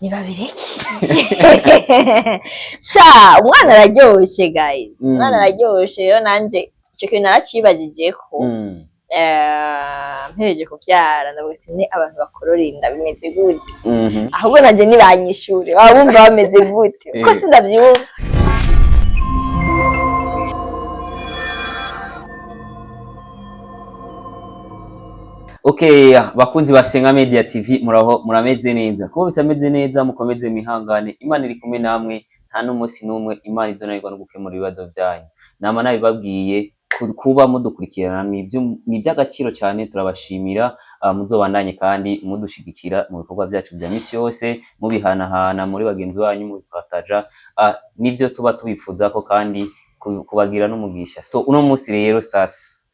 Nibabireke sha, umwana araryoshe guys. Umwana araryoshe. Rero nanje ico kintu naracibajijeko. Mpereje kuvyara ndavuga ati: "Ne abantu bakorora inda bimeze gute?" Ahubwo nanje nibanyishure, baba bumva bameze gute? Kuko sindavyumva. Okay, bakunzi ba Senga Media TV, muraho, murameze neza? Kuba bitameze neza, mukomeze mwihangane, Imana iri kumwe namwe. Nta n'umunsi n'umwe Imana izonanirwa no gukemura ibibazo vyanyu. Nama nabibabwiye, kuba mudukurikirana ni ivy'agaciro cyane, turabashimira. Muzobandanye kandi mudushigikira mu bikorwa byacu vya misi yose, mubihanahana muri bagenzi banyu, mubipartaja, nivyo tuba tubifuzako kandi kubagira n'umugisha. So uno munsi rero sasa,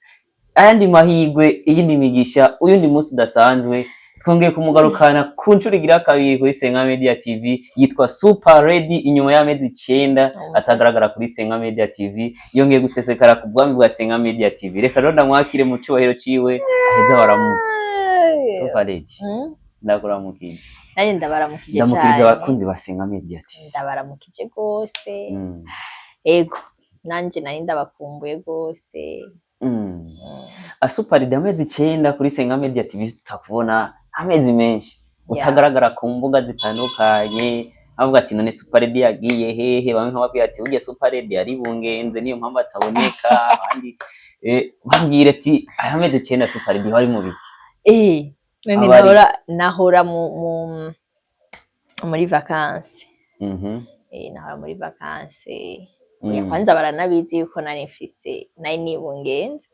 ayandi mahirwe, iyindi migisha, uyundi munsi udasanzwe, twongeye kumugarukana ku nshuro igira kabiri kuri Senga Media TV. Yitwa Super Ready. Inyuma y'amezi 9 atagaragara kuri Senga Media TV, yongeye gusesekara ku bwami bwa Senga Media TV. Reka rero ndamwakire mu cubahiro ciwe, aheza baramutse. Super Ready, ndakuramukije. Nanjye ndabaramukije Ndamukiriza cyane. abakunzi ba Senga Media TV. Ndabaramukije rwose. Ego, nanje nari ndabakumbuye rwose. Super Ready, amezi 9 kuri Senga Media TV tutakubona, amezi menshi utagaragara ku mbuga zitandukanye. Avuga ati: "None Super Ready yagiye hehe?" Bamwe nkababwira ati: "Burya Super Ready ari bungenze, niyo mpamvu ataboneka." Abandi bambwira ati: "Aya mezi 9 Super Ready wari mu biki?" None nahora muri vacances. Nahora muri vacances. Kwanza baranabizi yuko nari mfise, nari nibungenze.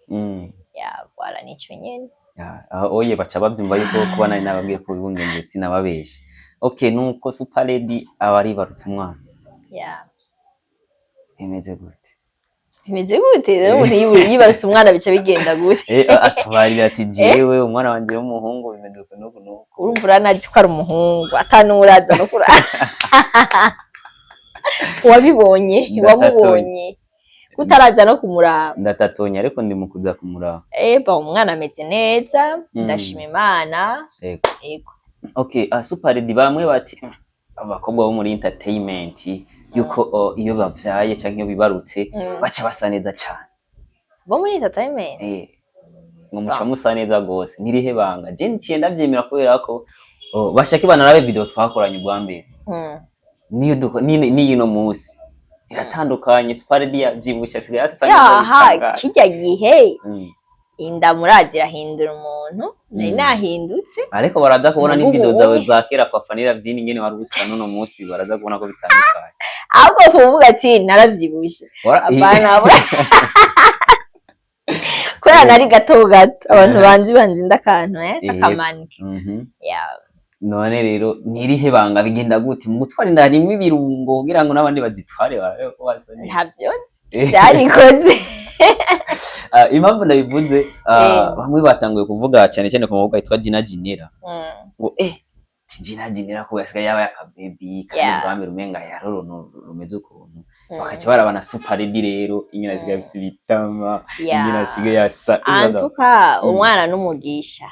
Ya, voilà, nico nyene. Ya, aho oye baca babyumva yuko kuba nari nababwiye ko bibungenze sinababeshe. Okay, nuko Super Lady aba aribarutse umwana. Bimeze gute? Bimeze gute rero? Umuntu yibarutse umwana bica bigenda gute? Atubarira ati: "Jewe umwana wanje w'umuhungu bimeze uku n'uku n'uku." Urumva, uranazi ko ari umuhungu, atanuwuraza no kura wabibonye. Ndatatonye. Wamubonye kutaraza no kumuraba. Ndatatonya, ariko ndi mu kuza kumuraba. Eba, umwana ameze neza. Ndashima Imana. Ego. Ego. Okay, Super Lady, bamwe bati: "Abakobwa bo muri entertainment yuko iyo bavyaye canke iyo bibarutse baca basa neza cane." Bo muri entertainment? Ngo muca musa neza gose, nirihe banga? Je nciye ndavyemera kubera ko bashake banarabe video twakoranye ubwa mbere niyo n'iyino musi iratandukanye. Super Lady yavyibushe, asigaye asa neza Yaha. bitangaje. Kirya gihe inda murazi irahindura umuntu, nari nahindutse. Ariko baraza kubona Ubu n'ivideo zawe ubu. za kera kwa Fanny Ravine, ingene wari usa n'uno musi, baraza kubona ko bitandukanye. Ahubwo kuvuga ati naravyibushe, apana kubera nari gato gato, abantu banzi banzinda akantu kakamanike. Ya. None rero nirihe banga? Bigenda gute mu gutwara inda? Harimo ibirungo kugira ngo n'abandi bazitware barabe ko basa neza? Ntavyo nzi, byarikoze. Impamvu ndabivuze, bamwe batanguye kuvuga cyane cyane ku mukobwa witwa Gina Ginera, ngo ti Gina Ginera ko yasigaye yabaye akabebi kandi ubwami rumenga yarorono rumeze ukuntu, bakaca barabana Super Lady rero ingene asigaye afise ibitama, ingene asigaye asa. Antuka, umwana n'umugisha.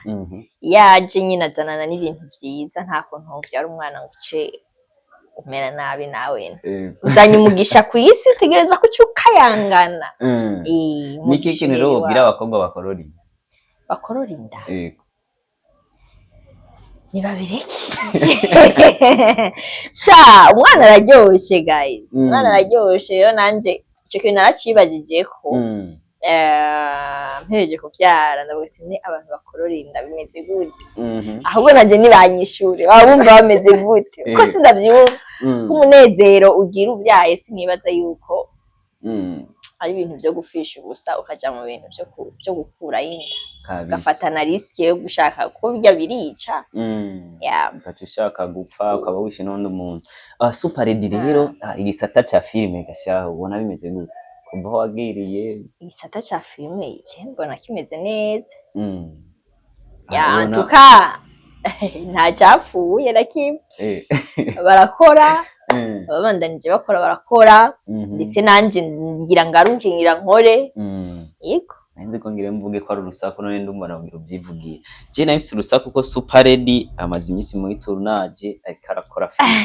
Yaje nyine azanana n'ibintu vyiza. Nta kuntu uvyara umwana ngo uce umera nabi nawe. Uzanye umugisha ku isi, utegerezwa kuca ukayangana. Niki Umugisha kintu rero uri wobwira iwawe. abakobwa bakorora inda? Bakorora inda? Yego. Nibabireke sha, umwana araryoshe guys. Umwana araryoshe. Rero nanje ico kintu naracibajijeko. Mpereje kuvyara ndavuga ati: "Ne abantu bakorora inda bimeze gute?" Ahubwo nanje nibanyishure, baba bumva bameze gute? Kuko sindavyumva. Umunezero ugira uvyaye, sinibaza yuko ari ibintu vyo gufisha ubusa ukaja mu bintu vyo gukurayo inda, ugafata na risque yo gushaka kuko birya birica. Ya. Ugaca ushaka gupfa, ukaba wishe n'undi muntu. Super Lady rero, igisata ca filime gashaho ubona bimeze gute kuva aho wagiriye? Igisata ca filime je mbona kimeze neza. Ya. Antuka nta cyapfuye na kimwe. Barakora, ababandanije bakora, barakora. Ndetse nanje ngira ngaruke, ngira nkore. Yego. Nzi ko ngire mvuge ko ari urusaku, none ndumva nabwira ubyivugiye. Je nari mfise urusaku ko Super Lady amaze iminsi muri tournage, ariko arakora film.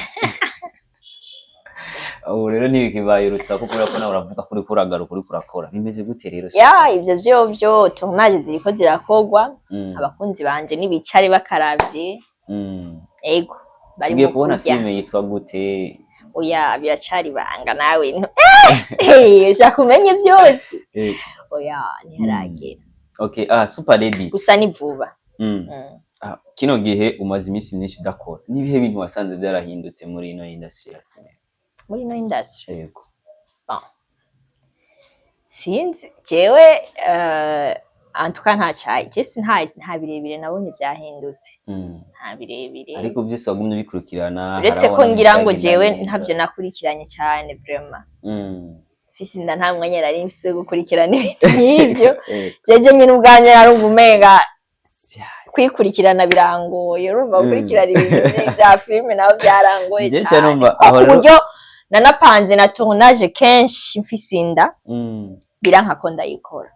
Ubu rero ntibikibaye urusaku kubera ko nawe uravuga ko uriko uragaruka, uriko urakora. Bimeze gute rero? Ya, ivyo vyo tournage ziriko zirakorwa. Abakunzi banje nibicare bakaravye. Ego, bari Tugiye mu kubona kurya. filime yitwa gute? Oya, biracari ibanga. Nawe ushaka umenye byose? Oya, ntiharagera. Okay, ah, Super Lady. Gusa ni vuba. Ah, kino gihe umaze iminsi myinshi udakora, n'ibihe bintu wasanze byarahindutse muri ino industry ya cinema? Muri ino industry? Yego. Sinzi jewe, en tout cas nta cayi je si nta birebire nabonye vyahindutse. Nta birebire. Ariko byose wagumye ubikurikirana. Uretse ko harabona ngira ngo ibitagenda jewe neza. ntavyo nakurikiranye cyane vraiment. Mfise inda, nta mwanya nari mfise wo gukurikirana ibintu nk'ivyo. Jeje nyine ubwanje narumva umenga kwikurikirana birangoye. Urumva, gukurikirana ibintu vya filime nabo byarangoye Njye nca cyane, numva ko aho ku rero- buryo nanapanze na tournage kenshi mfise inda, biranka ko ndayikora.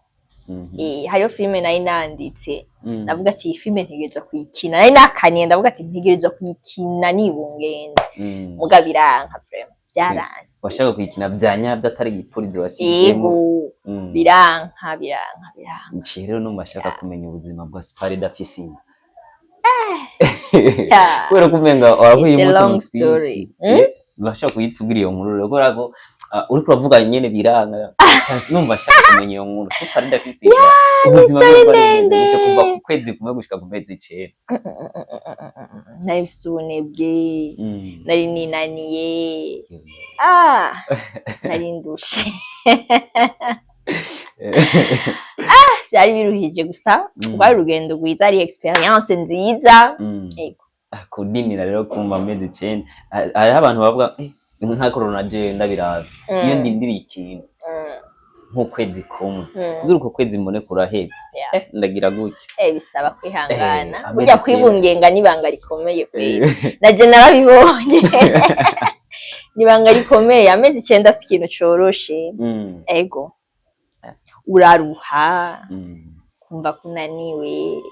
Hariyo filime nari nanditse, navuga ati iyi filime ntegerezwa kuyikina. Nari nakaniye, ndavuga ati ntegerezwa kuyikina nibungenze. Muga biranka vraiment, byaranse. Washaka kuyikina bya nyabyo, atari igipurizo wasizemo. Yego. Biranka, biranka, biranka. Nciye rero numva ashaka kumenya ubuzima bwa Super Lady afise inda, kubera ko umenga warahuye It's a n'utuntu long story. twinshi. Urashobora kuyitubwira iyo nkuru rero, kubera ko uriko uravuga nyene biranga. Numva nshaka kumenya iyo nkuru. Super Lady afise inda, ubuzima bwiwe bwari bumeze gute kuva ku kwezi kumwe gushika ku mezi 9? Nari mfise ubunebwe, nari ninaniye, ah, nari ndushe, byari biruhije. Gusa rwari urugendo rwiza, ari experience nziza. Yego. Ah, kudinira rero kumva amezi 9. Ah, hariho abantu bavuga nka corona, je ndabiravye, iyo ndindiriye ikintu nk'ukwezi kumwe, kugira uko kwezi mbone kuraheze, ndagira gutya. Bisaba kwihangana. Amezi Burya 9. kwibungenga n'ibanga rikomeye kweri. Naje narabibonye, n'ibanga rikomeye. Amezi 9 si ikintu coroshe. Ego, uraruha, kumva kunaniwe.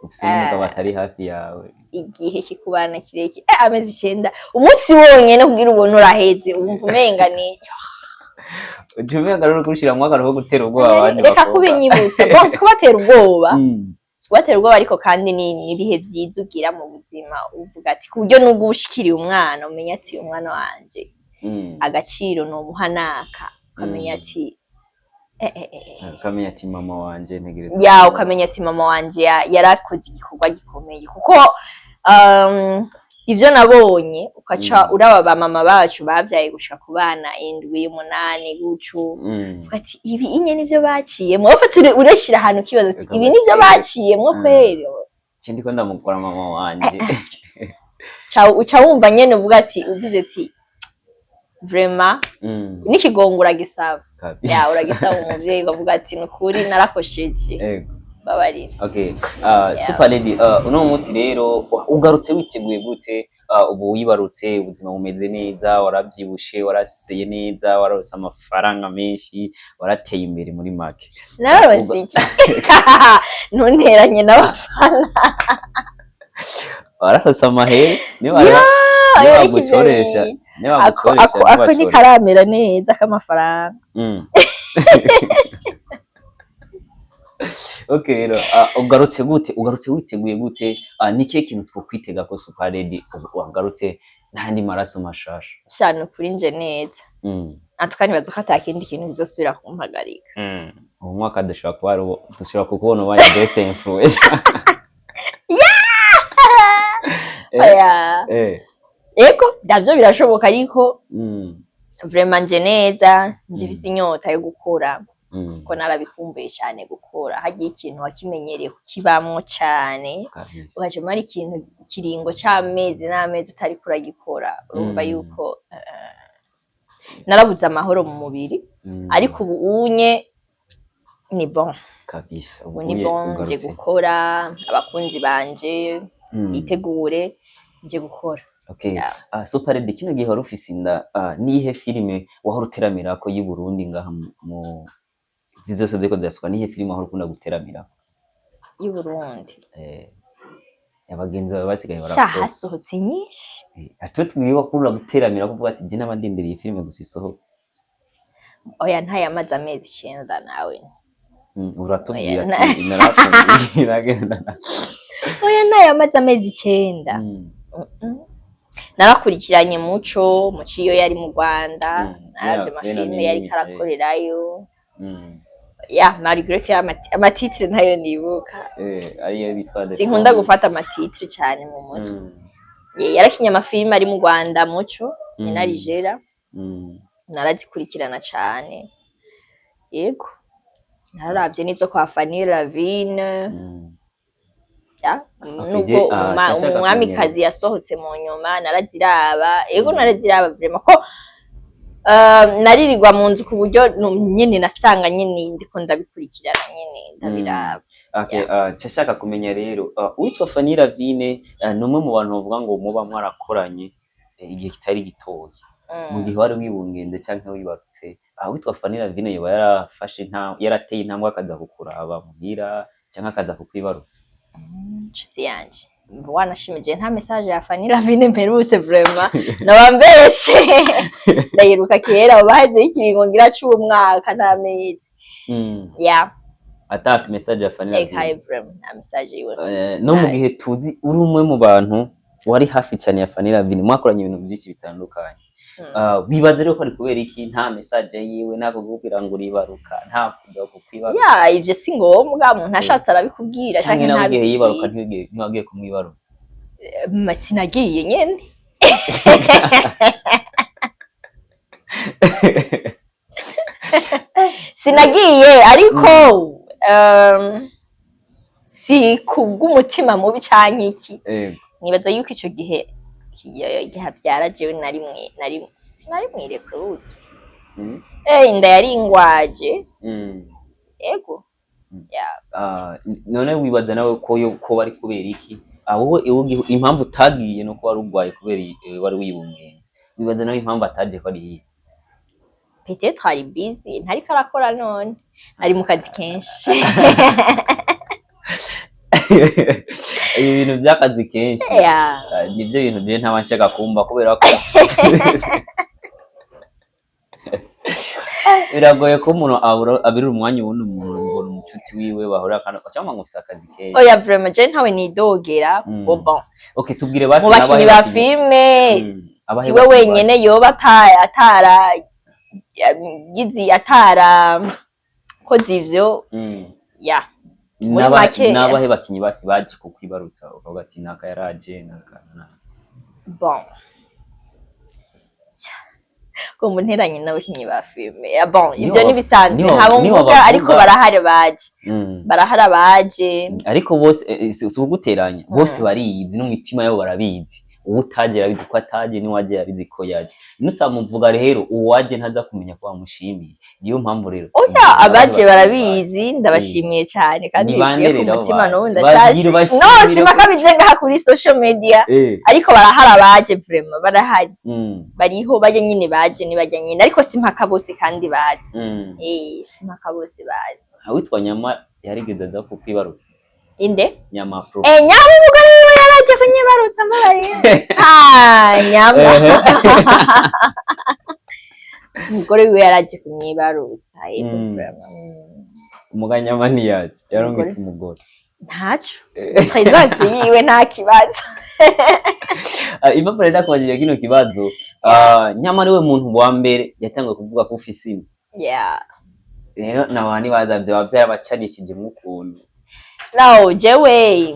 Ufise n'umugabo atari hafi yawe. Igihe kikubana kirekire. Amezi 9, umunsi wonyene kugira ubone uraheze, wumva umenga ni Uca umenga rero kurushiramwo akantu ko gutera ubwoba abandi Reka bakobwa. kubinyibutsa. Bon, si kubatera ubwoba, si kubatera ubwoba, ariko kandi ni ibihe vyiza ugira mu buzima, uvuga ati ku buryo nubwo ushikiriye umwana umenya ati umwana wanje agaciro nomuha naka, ukamenya ati Ukamenya ati mama wanje ntegerezwa ya, ukamenya ati mama wanje yarakoze igikorwa gikomeye, kuko ivyo nabonye, ukaca uraba ba mama bacu bavyaye gushika ku bana indwi, umunani gutyo, uvuga ati ibi inye nivyo baciyemwo. Ufata ureshira ahantu ukibaza ati ibi nivyo baciyemwo kweri? Ikindi ko ndamukora mama wanje. Uca wumva nyene uvuga ati, uvuze ati vraiment n'ikigongo uragisaba. Kabisa. Ya, uragisaba umuvyeyi, ukavuga ati nukuri narakosheje, babarira. Okay. Super Lady, uno munsi rero ugarutse witeguye gute? Ubu wibarutse, ubuzima bumeze neza, waravyibushe, waraseye neza, wararose amafaranga menshi, warateye imbere muri make. Nararose iki? Ntunteranye n'abafana. Wararose amahere niba Ya, niba ariko ivyo bagucoresha niba ako bagucoresha ako ako ntibacore. ntikaramera neza k'amafaranga. Okay rero, ugarutse gute? Ugarutse witeguye gute? Ni kihe kintu twokwitega ko Super Lady ubu wagarutse n'andi maraso mashasha? Sha, nukuri nje neza. Antuka nibaza ko ata kindi kintu bizosubira kumpagarika. Uyu mwaka dushobora kuba dushobora kukubona ubaye best influencer. Oya. Ego, navyo birashoboka, ariko vraiment nje neza, nje mfise inyota yo gukora, kuko narabikumbuye cyane gukora. Hagiye ikintu wakimenyereye kukibamwo cane, ugaca umara ikintu ikiringo c'amezi n'amezi utariko uragikora, urumva yuko narabuze amahoro mu mubiri. Ariko ubu unye ni bon. Ubu ni Ubuye bon, nje ugarutse. gukora. Abakunzi banje bitegure, nje gukora. Okay. Yeah. Super Lady, kino gihe wari ufise inda, niyihe filime wahora uteramirako y'i Burundi ngaha mu Izi zose ziriko zirasohoka, nihe filime aho ukunda guteramira? Y'Uburundi? Abagenzi bawe basigaye Sha, barakora. Hasohotse nyinshi. Ate tubwiye wakunda guteramira, kuvuga ati je n'abandindiriye filime gusa isohoka. Oya, ntayamaze amezi 9 nawe. Uratubwira Oya, ati narakubwira genda. Oya, ntayamaze amezi 9. Narakurikiranye Muco iyo yari mu Rwanda. Naravye amafilime Bena yariko Mimi, arakorerayo. Ya, malgré que ama titres ntayo nibuka. Ariyo bitwa The Sinkunda Promise. gufata ama titres cyane mu mutwe. Yarakinye amafilime ari mu Rwanda, Muco ni na Rigera. Narazikurikirana cyane, yego, nararavye n'izo kwa Fanny Lavine. Ya, nubwo Cyashaka umwamikazi yasohotse mu nyuma, naraziraba, yego. Naraziraba vraiment ko naririrwa mu nzu ku buryo nyene nasanga nyene ndiko ndabikurikirana, nyene ndabiraba. Okay, cyashaka kumenya rero, uwitwa Fanny Lavine, ni umwe mu bantu bavuga ngo muba mwarakoranye igihe kitari gitoya mu gihe wari wibungenze canke wibarutse. Witwa Fanny Lavine yoba yarafashe yarateye intambwe akaza kukuraba muhira canke akaza kukwibarutsa? Nshuti yanje, wanashimije, nta message ya Fanny Lavine mperutse vraiment, naba mbeshe. Ndayiruka kera, baheze ikiringo ngira c'umwaka n'amezi. Ya. Ata message ya Fanny Eka. Lavine? Vraiment nta message yiwe mfise. No mu gihe tuzi uri umwe mu bantu wari hafi cyane ya Fanny Lavine, mwakoranye ibintu byinshi bitandukanye. Wibaza rero ko ari kubera iki nta message yiwe, nta kukubwira ngo uribaruka, nta kuja kukwibaruka? Ya, ivyo si ngombwa, umuntu ashatse arabikubwira Canke canke nawe igihe yibaruka ntabikubwira. Ntiwagiye kumwibaruka? Sinagiye nyene. Sinagiye, ariko si kubw'umutima mubi canke iki. Nibaza yuko ico gihe igihe avyara jewe nari sinari mwirekure burya. Inda yari ingwaje. Ego. Ya. None wibaza nawe ko yo ko bari kubera iki? Wowe impamvu utagiye nuko wari urwaye kubera wari wibungenze. Wibaza nawe impamvu ataje ko ari iyihe? Peut-être ari busy, ntariko arakora none ari mu kazi kenshi. Ibi bintu by'akazi kenshi Ya. Nivyo bintu je ntaba nshaka kumva, kubera ko biragoye ko umuntu abirira umwanya uwundi umuntu ngo ni umucuti wiwe bahora kandi cyangwa ngo ufise akazi kenshi. Oya, vraiment je ntawe nidogera. Bon. Okay, tubwire basi Mu bakinyi n'abahe ba bakinyi. filime, Abahe siwe bakinyi wenyene yoba atara gizi atara koze ivyo. Ya, muri make. N'abahe bakinyi basi baje kukwibarutsa ukavuga ati naka yaraje, naka naka? Bon, ko munteranye n'abakinyi ba filime. Ya, bon, ivyo nibisanzwe, ntabo niyo mvuga, bavuga. ariko barahari baje. Barahari abaje. Ariko bose si uguteranya, bose bariyizi no mu mitima yabo barabizi. Uwo utaje arabizi ko ataje, n'uwaje arabizi ko yaje. Nutamuvuga rero, uwaje ntaza kumenya ko wamushimiye. Niyo mpamvu rero Oya, n'abandi abaje bakinyi barabizi, ndabashimiye cyane kandi Ni bande bivuye ku rero mutima baje? n'ubu Babwire ndacyashimye. ubashimire. No simpakabije ngaha kuri social media, ariko barahari abaje vraiment, barahari. Bariho bajya nyine, baje ni bajya nyine, ariko simpaka bose kandi bazi. Simpaka bose bazi. Awitwa Nyama yarigeze aza kukwibarutsa? Inde? Nyama Pro. Nyama, umugore wiwe yaraje kunyibarutsa, mbabarira. Ah, Nyama, umugore wiwe yaraje kunyibarutsa, yego. Vraiment. Umuga Nyama ntiyaje, yarungitse umugore. Ntaco, présence yiwe nta kibazo. Impamvu rero ndakubajije kino kibazo, Nyama niwe muntu wa mbere yatanguye kuvuga ko ufise inda. Rero nabantu bazavye baba vyarabacanishije ukuntu. No, jewe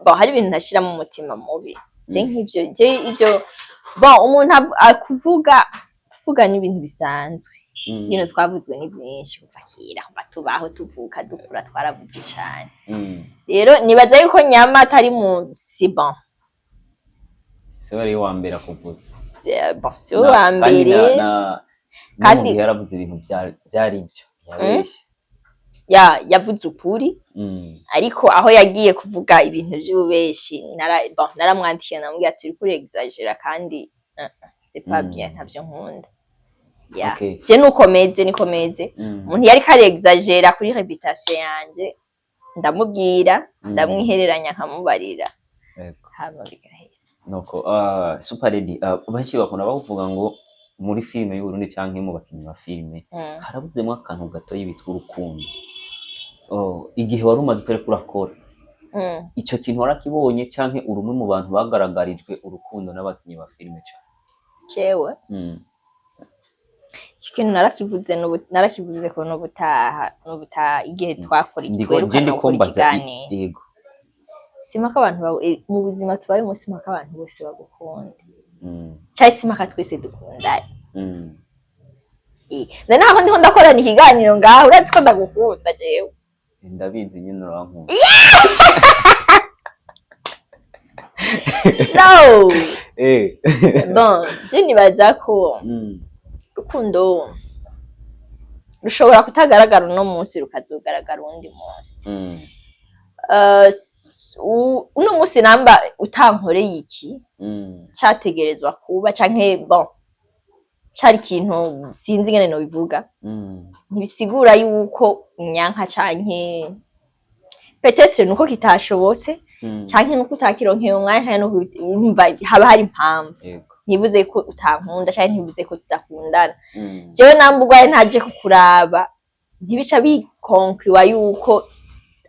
bon, hari ibintu ntashiramo umutima mubi je, nk'ivyo je ivyo. Bon, umuntu akuvuga kuvuga ni ibintu bisanzwe. Ibintu twavuzwe ni byinshi kuva kera, kuva tubaho, tuvuka, dukura, twaravuzwe cane. Rero nibaza yuko Nyama atari mu si bon. Si we ari uwa mbere akuvutse. Bon, si we wa Kandi mbere. na Kandi- mu gihe yaravuze ibintu vyari ivyo, yabeshye. Ya, yavuze ukuri. Ariko aho yagiye kuvuga ibintu vy'ububeshi, bon, naramwandikiye namubwira turi kuri exagéra kandi c'est pas bien, ntavyo nkunda. Ya. Je nuko meze, niko meze. Umuntu yariko arexagera kuri réputation yanje, ndamubwira, ndamwihereranya, nkamubarira, hama bigahera. Nuko Super Lady, benshi bakunda bavuga ngo muri filime y'Uburundi canke mu bakinyi ba filime harabuzemwo akantu gatoyi bitwa urukundo. Oh, igihe wari umaze utariko urakora, ico kintu warakibonye, canke uri umwe mu bantu bagaragarijwe urukundo n'abakinyi ba filime cane? Jewe ico kintu narakivuze, narakivuze ko n'ubutaha igihe twakora Ndiko je twerukana ndiko gukora mbaza ikiganiro. Yego. Simaka abantu mu buzima tubayemo, simaka abantu bose bagukunda, canke simaka twese dukundane. Na naho ndiho ndakorana ikiganiro ngaho, urazi ko ndagukunda jewe. Ndabizi nyine, urankunda. No. Bon, je nibaza ko urukundo rushobora kutagaragara uno munsi, rukazogaragara uwundi munsi. Uno munsi namba utankoreye iki categerezwa kuba, canke bon, cari ikintu, sinzi ingene nobivuga, ntibisigura yuko unyanka, canke peut-être nuko kitashobotse, canke nuko utakironkeye umwanya, canke nuko urumva haba hari impamvu. Ntibuze ko utankunda canke ntibuze ko tudakundana. Jewe namba urwaye ntaje kukuraba, ntibica bikonkriwa yuko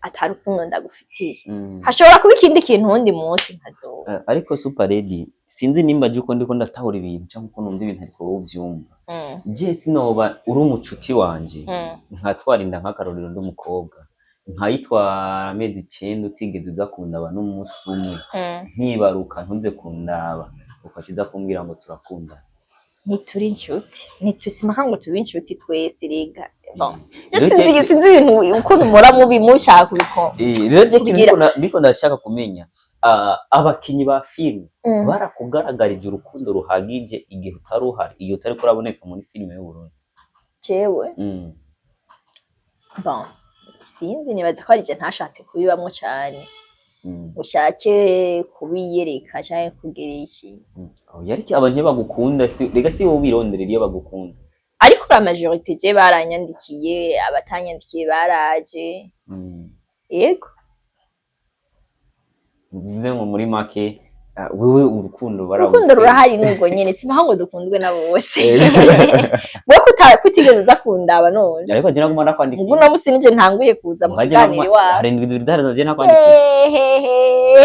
atari urukundo ndagufitiye. Hashobora kuba ikindi kintu uwundi munsi nkazoza. Ariko Super Lady, sinzi nimba je uko ndiko ndatahura ibintu canke uko numva ibintu, ariko wowe uvyumva. Je sinoba uri umucuti wanje, nkatwara inda, nk'akarorero, ndi umukobwa, nkayitwara amezi 9 utigeze uza kundaba n'umunsi umwe, nkibaruka ntuze kundaba, ukaca uza kumbwira ngo turakundana. Ntituri inshuti, ntitusimaka ngo tube inshuti twese rega. Bon, je Rero sinzi sinzi ibintu ukuntu mura mubi mushaka kubikora. Rero je ikintu ndiko ndashaka kumenya, abakinyi ba filime barakugaragarije urukundo ruhagije igihe utari uhari, igihe utariko uraboneka muri filime y'Uburundi? Jewe, bon, sinzi, nibaza ko ari je ntashatse kubibamwo cane, ushake kubiyereka canke kugira iki. Oya, ariko abantu iyo bagukunda, si rega si wowe ubironderera iyo bagukunda. Ariko la majorité je baranyandikiye, abatanyandikiye baraje. Yego. Bivuze ngo muri make, wewe urukundo Urukundo baragukunda. rurahari nubwo nyene simpaho ngo dukundwe na bose. We kutigeze uza kundaba none? Ariko je naguma nakwandikiye. Mugu no musi nije ntanguye kuza mu Muhajye kiganiro iwawe. Hari indwi 2 zaheze je nakwandikiye. Hehehe.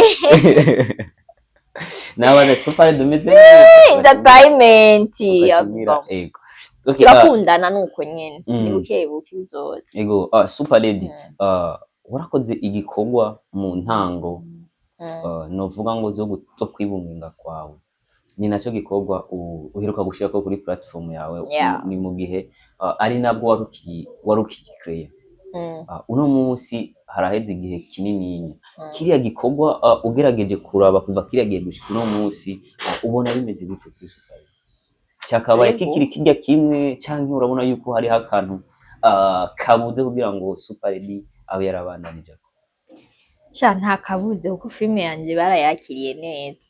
Nabaza Super dumeze neza. Entertainment. Ukakibwira, ego. Okay, Turakundana nuko nyene, ni buke buke bizoza. Ego, Super Lady, warakoze igikorwa mu ntango, novuga ngo zo kwibungenga kwawe, ni naco gikorwa uheruka gushirako kuri platform yawe. Ni mu gihe ari nabwo wari ukikreya. Uno munsi haraheze igihe kinininya. Kiriya gikorwa, ugerageje kuraba kuva kiriya gihe gushika uno munsi, ubona bimeze gute kuri Super Lady? Cyakabaye kikiri kirya kimwe, canke urabona yuko hariho akantu kabuze kugira ngo Super Lady abe yarabandanije? Sha, nta kabuze, kuko filime yanje barayakiriye neza.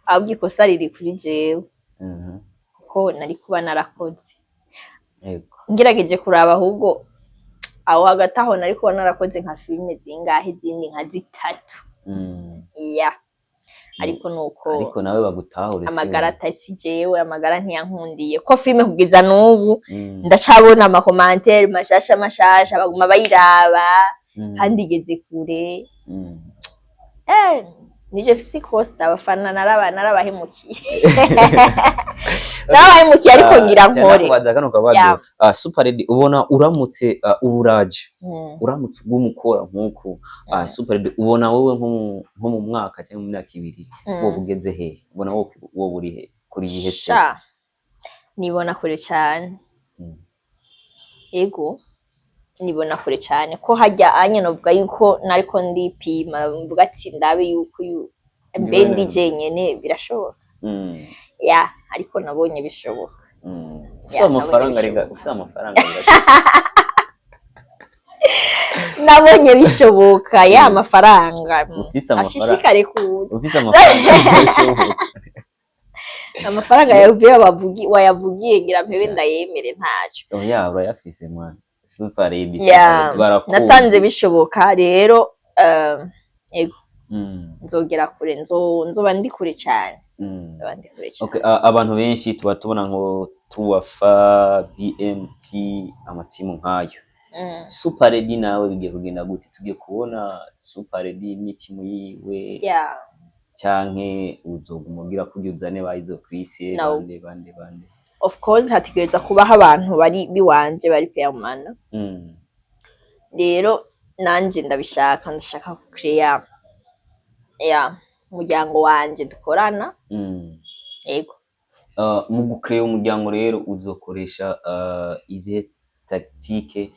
Ahubwo ikosa riri kuri jewe, kuko nari kuba narakoze. Ngerageje kuraba, ahubwo aho hagati aho nari kuba narakoze nka filime zingahe zindi, nka zitatu. Ya, ariko nuko Ariko nawe bagutahure amagara atari si jewe, amagara ntiyankundiye ko filime kugeza n'ubu ndacabona ama commentaires mashasha mashasha, baguma bayiraba, kandi igeze kure. Nije mfise ikosa, abafana narabahemukiye, narabahemukiye, ariko ngira nkore. Nakubaza kano kabazo. Super Lady, ubona uramutse uburaje, uramutse ugumukora nk'uku, Super Lady, ubona wowe nko mu mwaka cyangwa mu myaka 2 wowe ugeze hehe? Ubona wowe uri he kuri iyihe step? Sha, nibona kure cyane. Ego, nibona kure cyane, ko hajya anye novuga yuko nariko ndipima, mvuga ati ndabe yuko mbe Ndibona ndi neza. jenyene birashoboka. Ya, ariko nabonye bishoboka. Ufise Ya, amafaranga nabonye rega, bishoboka. ufise amafaranga birashoboka. Nabonye bishoboka, ya mafaranga Ufise amafaranga. ashishikare kuza. Ufise amafaranga birashoboka. Amafaranga yawe wayavugiye, ngira mpebe ndayemere, ntaco. Oya, urayafise mwana, Super Lady. Yeah. Barakuzi. Nasanze bishoboka rero, ego, nzogera kure, nzoba ndi kure cyane. Nzoba ndi kure cyane. Okay, abantu benshi tuba tubona ngo tuwafa BMT, amatimu nkayo. Super Lady nawe bigiye kugenda gute? Tugiye kubona Super Lady n'itimu yiwe, canke uzoguma ugira kurya uzane ba izo Chris? No. Bande bande bande? Of course hategerezwa kubaho abantu bari biwanje, bari permanent. Rero nanje ndabishaka, ndashaka kucreya ya umuryango wanje dukorana. Ego. Mu gucreya umuryango rero uzokoresha izihe tactique?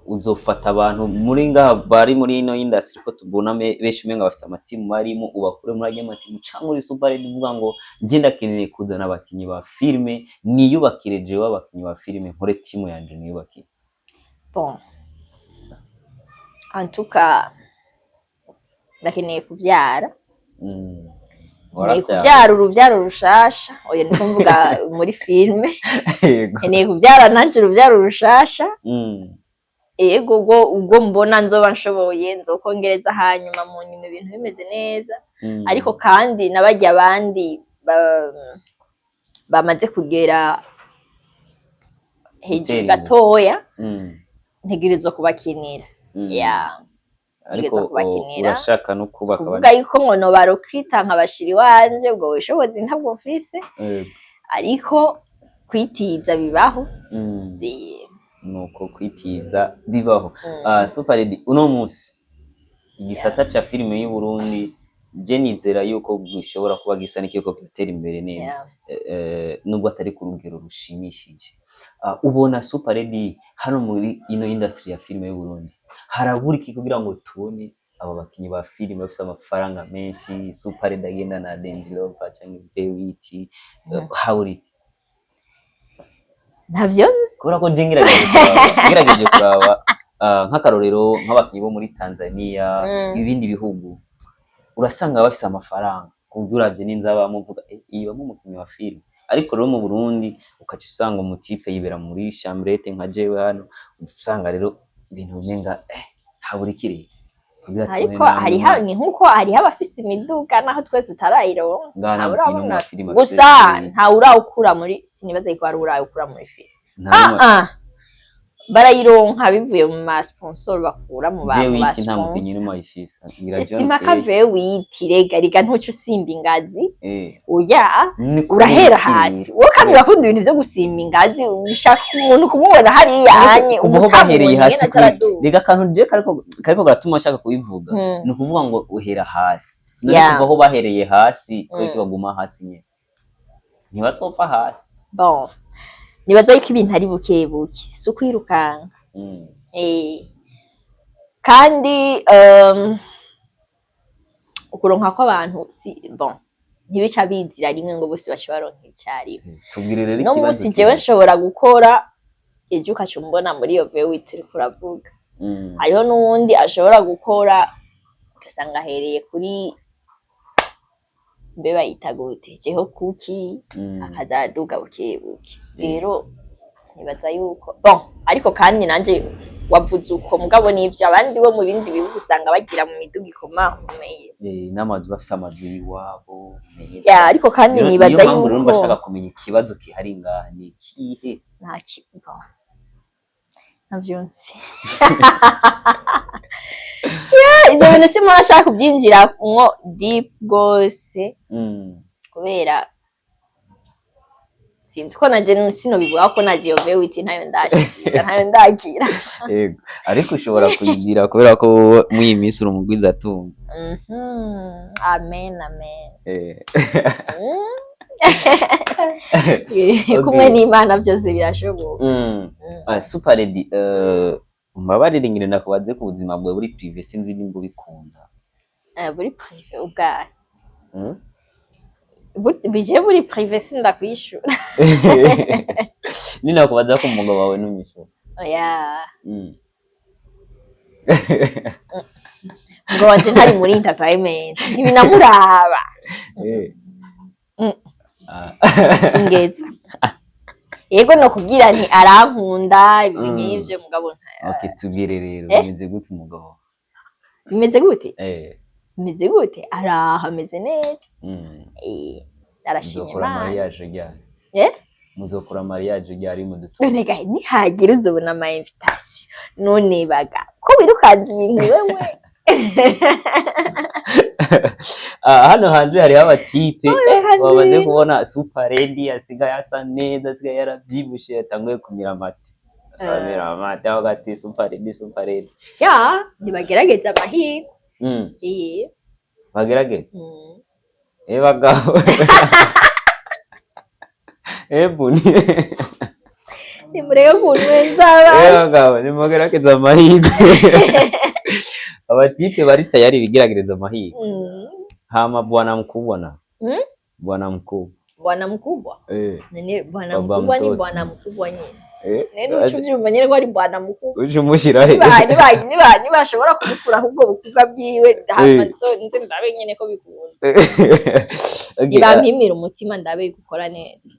Uzofata abantu muri ngaha bari muri ino industry, ko tubona benshi umenga bafise amatimu barimo, ubakure muri arya matimu, canke uri Super Lady uvuga ngo nje ndakeneye kuzana abakinyi ba filime, niyubakire jewe abakinyi ba filime, nkore timu yanje niyubakire? Bon, en tout cas ndakeneye kuvyara. Nkeneye Waravyara? kuvyara uruvyaro rushasha. Oya, ndiko mvuga muri filime. Nkeneye kuvyara nanje uruvyaro rushasha. Ego, ubwo mbona nzoba nshoboye nzokongereza, hanyuma mu nyuma ibintu bimeze neza. Ariko kandi n'abarya abandi bamaze kugera hejuru Gutera imbere. gatoya, ntegerezwa kubakinira. Ya. Ariko Ntegerezwa kubakinira. urashaka no kubaka Kuvuga yuko ngo nobarecruta nkabashira iwanje, ubwo bushobozi ntabwo mfise. Ariko kwitiza bibaho. Nuko kwitiza bibaho. Super Lady, uno munsi igisata ca filime y'u Burundi, je nizera yuko gishobora kuba gisa n'ikiriko kiratera imbere neza, nubwo atari ku rugero rushimishije. Ubona Super Lady hano muri ino industry ya filime y'u Burundi harabura iki kugira ngo tubone aba bakinyi ba filime bafise amafaranga menshi, Super Lady agenda na Range Rover canke V8? Habura iki? Ntavyo nzi. Kubera ko je ngerageje kuraba nk'akarorero nk'abakinyi bo muri Tanzania, ibindi bihugu, urasanga bafise amafaranga ku buryo uravye n'inzaba muvuga eh, iyi bamwe umukinyi wa filime. Ariko rero mu Burundi ukaca usanga umutipe yibera muri chambrette nka jewe hano, usanga rero ibintu umenga habura iki rero kugira tubone Ariko namwe hariho, ni nkuko hariho abafise imiduga naho twe tutarayironka. Ngaha nta Ntawe mukinyi n'umwe urabona wa filime gusa afise. Ntawe urawukura muri, sinibaza yuko hari urawukura muri filime. Nta Ah, n'umwe. ah. Barayironka bivuye mu ma sponsor bakura mu ba V8 nta mukinyi sponsor. n'umwe ayifise, ngira John Simpaka Kerry. V8, rega rega, ntuce usimba ingazi. Oya. Ni Urahera kubera hasi wowe, kandi urakunda ibintu vyo gusimba ingazi, ushaka umuntu kumubona hariya anye. Kuva aho bahereye hasi kuri kuri rega, akantu je kariko garatuma nshaka kubivuga, ni ukuvuga ngo uhera hasi none. Kuva aho bahereye hasi, kubera ko baguma hasi nyene, ntibazopfa hasi. Bon, nibaza yuko ibintu ari buke buke, si ukwirukanka. Kandi ukuronka kw'abantu si bon, ntibica bizira rimwe ngo bose bace baronka icyarimwe. Tubwire rero No ikibazo munsi jewe kimwe. nshobora gukora, ejo ukaca umbona muri iyo V8 turiko uravuga. Hariho n'uwundi ashobora gukora ugasanga ahereye kuri mbe bayita gute, jeho kuki, akazaduga buke buke. Rero nibaza yuko, bon, ariko kandi nanje wavuze uko, mugabo n'ivyo abandi bo mu bindi bihugu usanga bagira mu miduga ikomakomeye. N'amazu, bafise amazu y'iwabo meza. Ya, ariko kandi Rero nibaza niyo mpamvu rero yuko mbashaka kumenya ikibazo kihari ngaha ni ikihe. Nta bon, ntavyo nzi. Yeah, ivyo bintu simba nashaka kubyinjiramwo deep gose, kubera sinzi ko naje sinobivuga ko naje iyo V8 ntayo ndashikira, ntayo ndagira. Yego, ariko ushobora kuyigira kubera ko muri iyi minsi uri umugwizatunga. Amen, amen. Kumwe n'Imana byose birashoboka. Ah, Super Lady, mbabarire ngire ndakubaze ku buzima bwawe buri privé, sinzi nimba ubikunda. Buri privé ubwayo? Mm? Bije buri privé sindakwishura. Ninakubaza ko umugabo wawe nunyishura? Oya. Umugabo wanje ntari muri entertainment, ntibinamuraba. Ah, Singeza. Yego, no kubwira nti arankunda, ibintu nk'ivyo, mugabo Okay, tubwire rero. Eh? Bimeze gute umugabo? Bimeze gute? Eh. Bimeze gute? Araho, ameze neza. Eh, arashima Muzokora Imana. mariage ryari? Eh? Muzokora mariage ryari mudutu? None ga nihagira uzobona ama invitation. None baga ko wirukanza ibintu wewe? Ah, hano hanze hariho abatipe Wirukanza bamaze ibintu. kubona Super Lady asigaye asa neza, asigaye yarabyibushe, yatanguye kumira amate, amira amate aho gati Super Lady, Super Lady. Ya, nibagerageza amahirwe. Eh. Bagerageze. Eh, bagabo, eh, buni. Nimureke kunwenza Eh, abasha. bagabo, nimugerageze amahirwe. Abatipe bari tayari bigeragereza amahirwe. Hama bwana mkubwa na bwana mkubwa? Bwana mkubwa? Eh. None bwana Baba mkubwa ni mtoto. bwana mkubwa nyine. Eh. None uca uvyumva nyene ko ari bwana mukubwa. Uje umushira he? Nibashobora kubikuraho ubwo bukubwa bwiwe, hama nze ndabe nyene ko bikunda. Okay, Nibampimira umutima, ndabe gukora neza.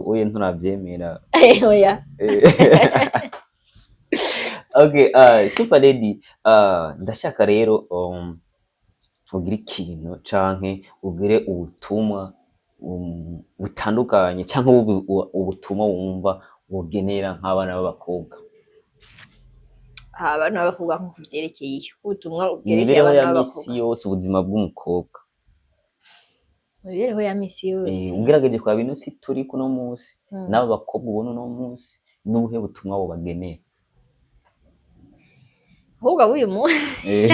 Oya, nturavyemera. Oya. Okay, Super Lady, ndashaka rero ugire ikintu canke ugire ubutumwa butandukanye canke ubutumwa wumva wogenera nk'abana b'abakobwa. Abana b'abakobwa, nko kuvyerekeye iki? Ubutumwa bwerekeye Imibereho abana ya b'abakobwa? misi yose, ubuzima bw'umukobwa. Mu mibereho ya misi yose. Ugerageje kuraba ino si turi kuno munsi n'abo bakobwa ubona uno munsi, n'ubuhe butumwa wobagenera? Ahubwo ab'uyu munsi,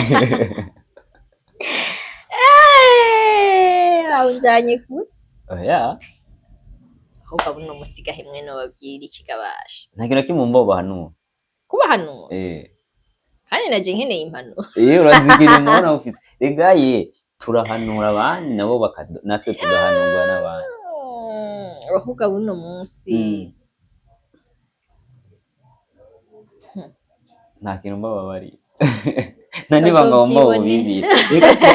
aho unjanye kure. Oya. Ahubwo abuno musiga hemwe nobabwira ikigabasha? Nta kintu na kimwe wumva wobahanura? Kubahanura? Eh. Kandi naje nkeneye impanuro. Iyo urazigira umubona ufise rega ye, turahanura abandi nabo natwe tugahanurwa n'abandi. Ahubwo abuno munsi, Nta kintu mbababariye, nta n'ibanga wumva Bazovyibonera. wobibira. Reka se,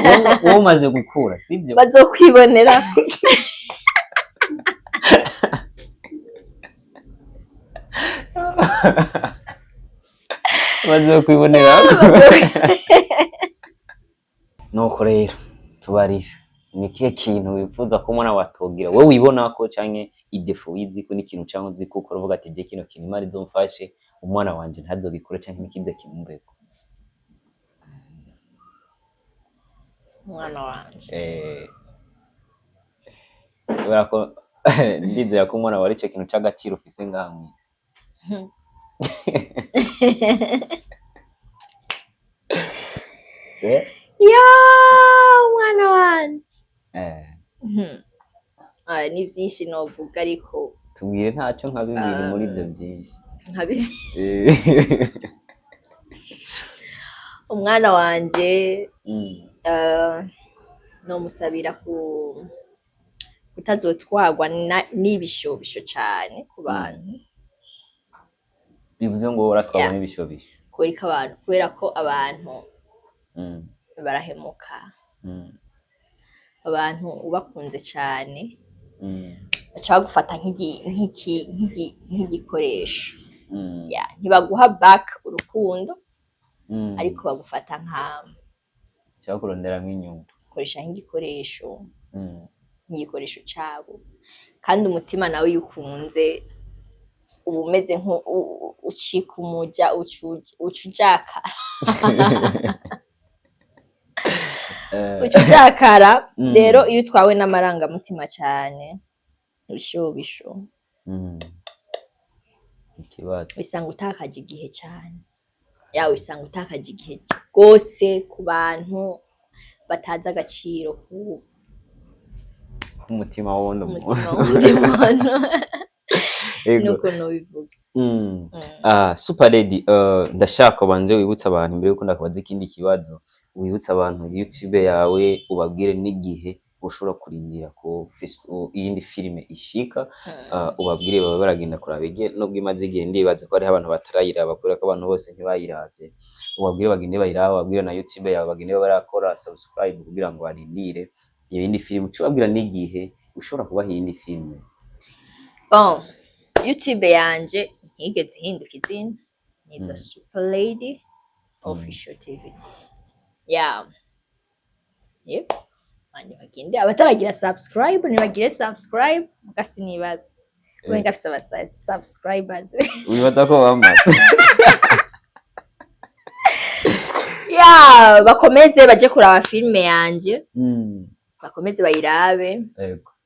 wowe umaze gukura, sibyo? Bazokwibonera. Bazokwibonera. Nuko rero tubarira, ni ikihe kintu wifuza ko umwana watogira wowe wibona ko, canke idéfaut wizi ko n'ikintu canke uzi ko ukora uvuga ati: "Je kino kintu Imana izomfashe umwana wanje ntazogikore canke ntikize kimumbeko"? Umwana wanje? Eh, kubera ko ndizera ko umwana wawe ari ico kintu c'agaciro ufise ngaha mw'isi. Eh? Ya, umwana wanje. Eh. Ah, ni vyinshi novuga, ariko Tubwire ntaco, nka bibiri muri ivyo vyinshi. Nka bibiri. Umwana wanje, nomusabira ku kutazotwarwa n'ibishobisho cane ku bantu. Bivuze ngo uratwarwa Yeah. n'ibishobisho? Kubera ko abantu barahemuka. Abantu ubakunze cane baca bagufata nk'igikoresho. Yeah, ntibaguha back urukundo, ariko bagufata nka Cyangwa kuronderamwo inyungu. Koresha nk'igikoresho, nk'igikoresho cabo. Kandi umutima nawe iyo ukunze uba umeze nko ucika umuja, uca ujakara. Uca ujakara. Rero iyo utwawe n'amarangamutima cane, ibishobisho, Ikibazo. Wisanga utakaje igihe cane, yawe usanga utakaje igihe rwose ku bantu batazi agaciro K'umutima w'uwundi muntu. Umutima w'undi muntu. Ego. Nuko nobivuga. Ah, Super Lady, ndashaka ubanze wibutse abantu, imbere yuko ndakubaza ikindi kibazo, wibutse abantu YouTube yawe, ubabwire n'igihe ushobora kurindira ko Facebook iyindi filime ishika. Ubabwire babe baragenda kuraba igihe, nubwo imaze igihe, ndibaza ko hariho abantu batarayiraba, kubera ko abantu bose ntibayiravye. Ubabwire bagende bayiraba, ubabwire na YouTube yawe bagende barakora subscribe kugira ngo barindire iyo yindi filime. Uce ubabwira n'igihe Ushobora kubaha iyindi filime? Bon, YouTube yanje ntigeze ihinduka izina, ni The Super Lady Official TV. Yeah, yep. Hanyuma bagende, abataragira subscribe ntibagire subscribe, muga sinibaza umenga afise aba subscribers. Wibaza ko bamaze? Yeah, bakomeze baje kuraba filime yanje, bakomeze bayirabe.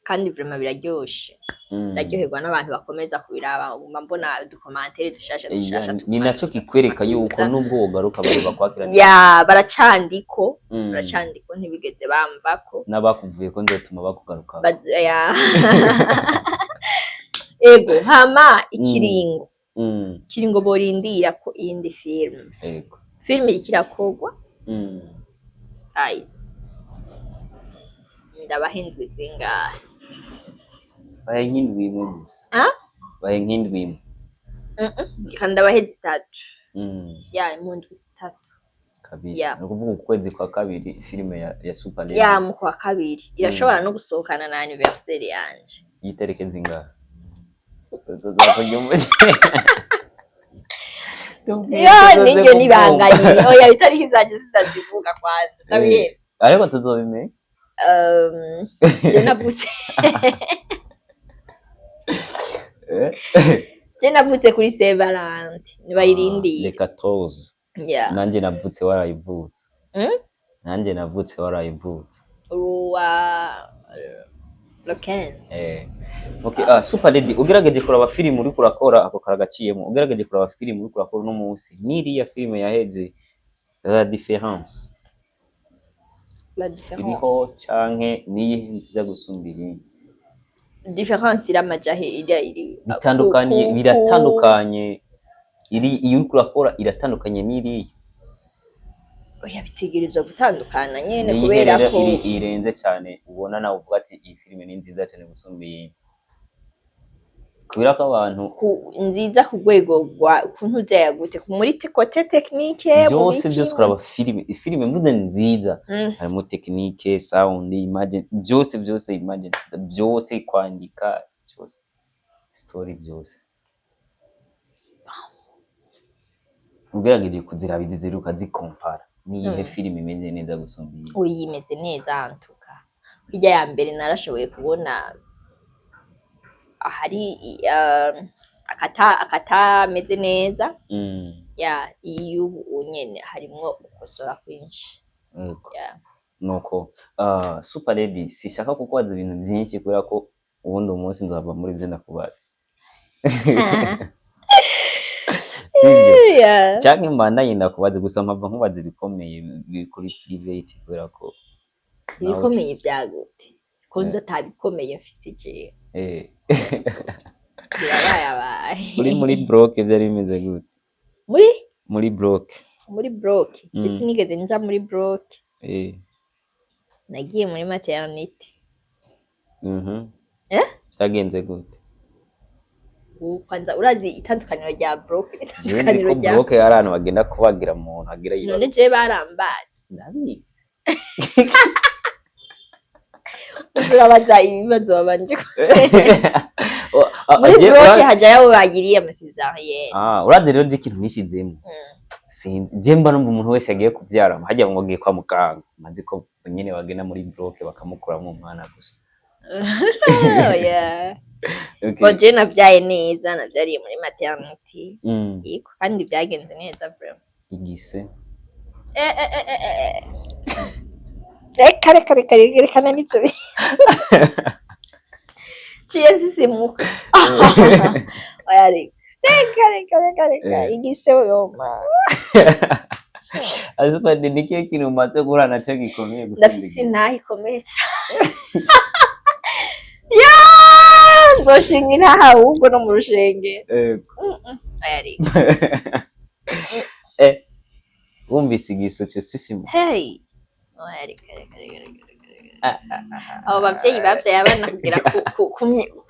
Kandi vraiment biraryoshe. Ndaryoherwa n'abantu bakomeza kubiraba, nguma mbona uducommentaires dushasha dushasha. Ni naco kikwereka yuko nubwo wogaruka abantu bakwakira. Ya, baracandiko. Baracandiko, ntibigeze bamvako. N'abakuvuye ko nzotuma bakugaruka. Ya, ego. Hama ikiringo, ikiringo borindira ko iyindi film, film iriko irakorwa. Guys, ndabaha indwi zingahe? Bahe nk'indwi imwe gusa. Ah? Bahe nk'indwi imwe. Reka ndabahe 3. Ya, mu ndwi 3. Kabisa. Ni ukuvuga ukwezi kwa kabiri filime ya Super Lady. Ya, mu kwa kabiri irashobora no gusohokana na anniversaire yanje. Y'itariki zingahe? Tuzakurya umuceri. Ya, niryo nibanga nyine. Oya, itariki zanje sitazivuga kwanza, ndabihevye. Ariko tuzobimenya. Je navutse kuri Saint Valentin, nibayirindire. Le 14. Yeah. Nanjye navutse warayivutse. Nanjye navutse warayivutse. Uwa le 15. Okay, Super Lady, ugerageje kuraba filime uriko urakora, ako karagaciyemo, ugerageje kuraba filime uriko urakora uno munsi n'iriya filime yaheze, la différence La iriho différence canke niyihe nziza gusumba iyindi? Différence iramaja he? Iri iri Bitandukanye, biratandukanye. Iri iyo uriko urakora iratandukanye n'iriya? Oya, bitegerezwa gutandukana nyene. Niyihe Kubera rero ko iri irenze cyane, ubona nawe uvuga ati iyi filime ni nziza cyane gusumba iyindi, kubera ko abantu ku nziza ku rwego rwa ku ntuzeya gute, ku muri côté technique, mu byose biki? Byose kuraba filime mvuze nziza, harimo technique, sound, image, byose byose, image byose, kwandika byose, story byose. Ugerageje kuziraba izi ziri ukazikompara, niyihe filime imeze neza gusumba iyindi? Oya, imeze neza antuka. Hirya ya mbere narashoboye kubona ahari akatameze neza. Ya, iy'ubu nyene harimwo gukosora kwinshi. Ya. Nuko Super Lady, sishaka kukubaza ibintu byinshi kubera ko ubundi umunsi nzava muri byo ndakubaza, sivyo? Yeah. Canke mbandanye ndakubaze gusa mpava nkubaza ibikomeye biri kuri private kubera ko nawe Ibikomeye vyagute? Ko nzi atabikomeye mfise jewe? Birabayabaye. Uri muri block byari bimeze gute? Muri Muri block. Muri block? Je sinigeze nja muri block. Nagiye muri maternité. Eh? Byagenze gute? Ubu kwanza urazi itandukaniro rya block Jewe nzi n'itandukaniro ko rya block ari ahantu bagenda kubagira umuntu agira None yibaruka. jewe barambaze. Ndabizi. Turabaza ibibazo babanje. Oh, ah, Muri jewe block hajayo abo bagiriye amacésarienne. Ah, urazi rero je ikintu nishizemo, je mba numva umuntu wese agiye kubyara hajya ngo agiye kwa muganga, maze ko nyene bagenda muri block bakamukuramo umwana gusa. Yeah. Okay. Bon, je navyaye neza, navyariye muri maternité. Yego, kandi byagenze neza vraiment. Igise? Eh, eh, eh, eh, eh. Reka reka reka reka reka, n'ibyo ciye sisimuka. Oya, reka reka reka reka reka. Igise yoma. Azupadi, ni kihe kintu umaze guhura naco gikomeye gusumba Ndafise igise? intahe ikomeye cane ya, nzoshinga intahe ahubwo no mu rushengero. Oya, reka. Wumvise igise cyo sisimu? Hey, oya, reka reka reka reka reka reka. Abo bavyeyi bavyaye abana kugera ku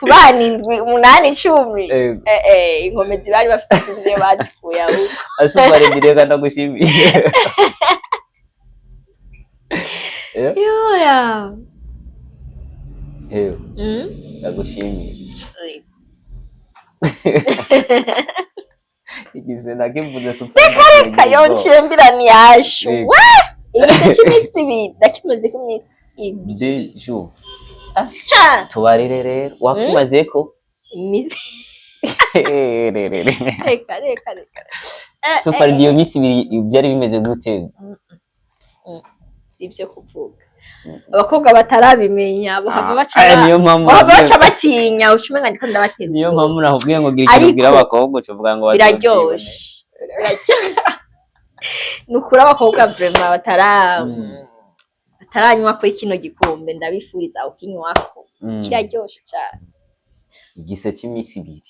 bana 7, 8, 10. Inkomezi bari bafise sinzi iyo bazikuye ahubwo. Azupadi, reka ndagushimiye. Yoya. Ewe, Mm? ndagushimiye. Yego. Igise nakivuze super. Reka yonciye niyashu. Yego. We! Igise cy'iminsi 2 ndakimaze ku minsi 2. 2 jours. Ha! Tubarire rero wakimazeko. Iminsi, reka reka reka. Super, iyo minsi 2 byari bimeze gute? Si ibyo kuvuga, abakobwa batarabimenya bahava baca Ah, niyo mpamvu bahava baca batinya, uca umenga ndiko ndabatera niyo ubwoba. mpamvu nakubwiye ngo gira ikintu Ariko ubwira abakobwa, ucuvuga ngo Biraryoshe. Biraryoshe. Ni ukuri, abakobwa vraiment bataranywa kuri kino gikombe, ndabifuriza kukinywako. Kiraryoshe cyane. Igise cy'iminsi 2,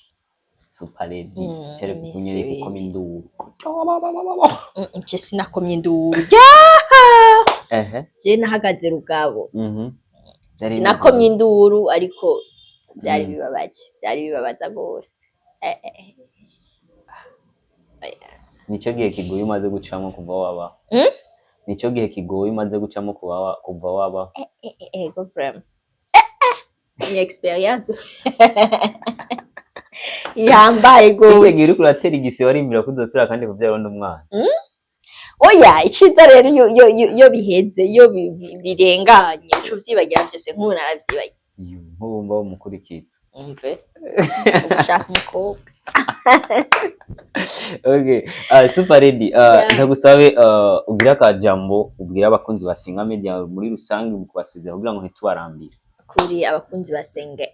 Super Lady, cyari iminsi kukunyereka 2. uko induru. Je sinakomye induru. Ehe. Je nahagaze rugabo. Byari Sinakomye induru, ariko byari bibabaje, byari bibabaza rwose. Oya. Nicyo gihe kigoye umaze gucamo kuva wabaho? Mm? Nicyo gihe kigoye umaze gucamo kuva wabaho? Ego, vraiment ni experience ihambaye Icyo gihe rwose. uriko uratera igise, warimbira ko uzosubira kandi kubyara undi mwana? Oya, iciza rero iyo biheze, iyo birenganye, uca uvyibagira vyose. Nk'ubu naravyibagiye. Iyo nk'ubumva wumukurikiza. Umve, ugushaka umukobwa. Okay, Super Lady, Yeah. ndagusabe ugire akajambo ubwire abakunzi ba Singa Media muri rusange mu kubasezera kugira ngo ntitubarambire. Kuri abakunzi ba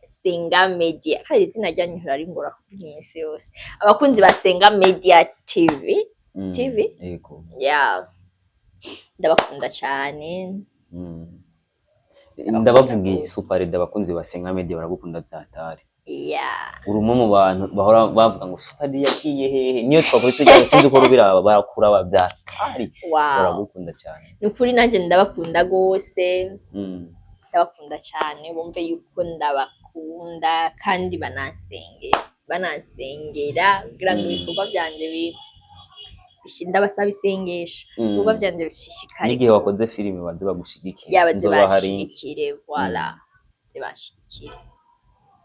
Senga Media, kandi izina ryanyu ringora kuvuga iminsi yose, abakunzi ba Senga Media TV. TV? Yego. Yeah, ndabakunda cyane. Ndabavugiye. Rwose. Super Lady, abakunzi ba Senga Media baragukunda byatari. Uri umwe mu bantu bahora bavuga ngo Super Lady yagiye hehe, niyo twakoze tujya sinzi uko rubiraba barakuraba byatari. Baragukunda cyane. Ni ukuri, nanjye ndabakunda rwose. Ndabakunda cyane, bumve yuko ndabakunda kandi banansengera kugira ngo ibikorwa byanje ndabasaba isengesho, ibikorwa byanje bishishikare. N'igihe wakoze filime baze bagushigikire. Yaba Nzobaha link. zibashigikire, voilà, zibashigikire.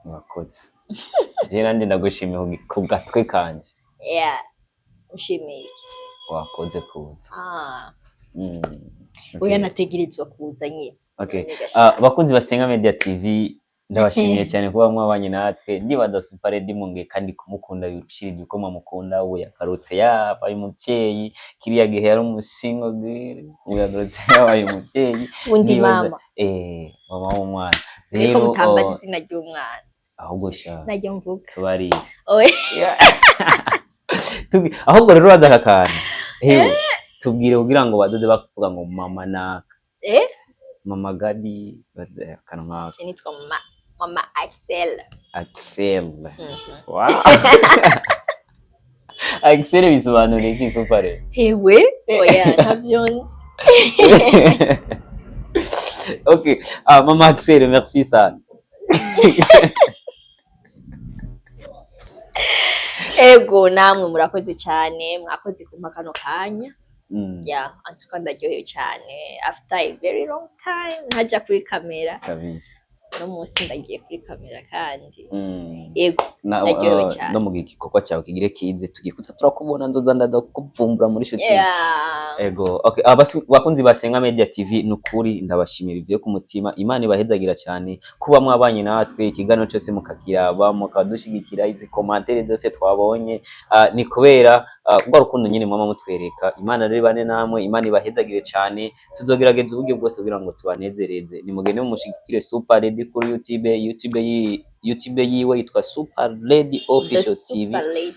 Wakoze, je nanjye ndagushimiye ku gatwe kanje. Yeah, nshimiye. Wakoze kuza. Ah. Oya, nategerezwa kuza nyine. Okay. Nigashaka. Ah, bakunzi basenga Media TV, ndabashimiye cyane kuba mwabanye natwe. Ndibaza Super Lady munge kandi kumukunda birushirije uko mwamukunda. Ubu yakarutse yabaye umuvyeyi, kiriya gihe yari umusingle girl, ubu yagarutse yabaye umuvyeyi. Undi mama. Mama w'umwana. Ariko Rero mutambaza oh, izina ry'umwana. Ahubwo sha Najya mvuga. Tubariye. Oya. Ahubwo rero uraza aka kantu, hewe, tubwire kugira ngo badoze bakuvuga ngo mama naka. Eh. Mama Gadi, baze akantu nkako. Je nitwa mama Axel. Axel. Wow. Axel bisobanura iki, Super? Hewe, oya, ntavyo nzi. Okay. Ah, mama Axel, merci sana. Ego, namwe murakoze cyane, mwakoze kumpa kano kanya. Yeah, antuka ndaryohewe cyane after a very long time ntajya kuri kamera. Kabisa. No munsi ndagiye kuri kamera kandi. Ego, Na, ndaryohewe cyane. No mu gihe igikorwa cyawe kigire kize, tugiye kuza turakubona, nzoza ndaza kukuvumbura muri shooting. Ego, okay. Abakunzi ba Senga Media TV, nukuri ndabashimira bivuye ku mutima. Imana ibahezagira cyane kuba mwabanye natwe ikiganiro cyose mukakiraba, mukadushigikira, izi commentaire zose twabonye, ni kubera rwa rukundo nyine mwama mutwereka. Imana rero ibane namwe, Imana ibahezagire cyane. Tuzogerageza uburyo bwose kugira ngo tubanezereze. Nimugende mumushigikire Super Lady kuri YouTube, YouTube yiwe yitwa Super Lady The Official TV. Super Lady.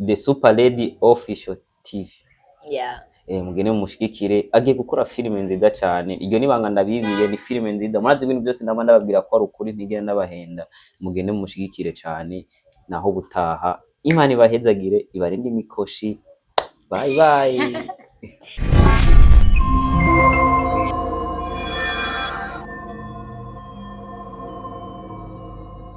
The Super Lady Official TV. Mugende mumushigikire, agiye gukora filime nziza cyane. Iryo nibanga ndabibiye, ni filime nziza. Murazi ibintu byose ndaba ndababwira ko ari ukuri, ntigera ndabahenda. Mugende mumushigikire cyane. Naho butaha, Imana ibahezagire, ibarinde imikoshi. Bye bye.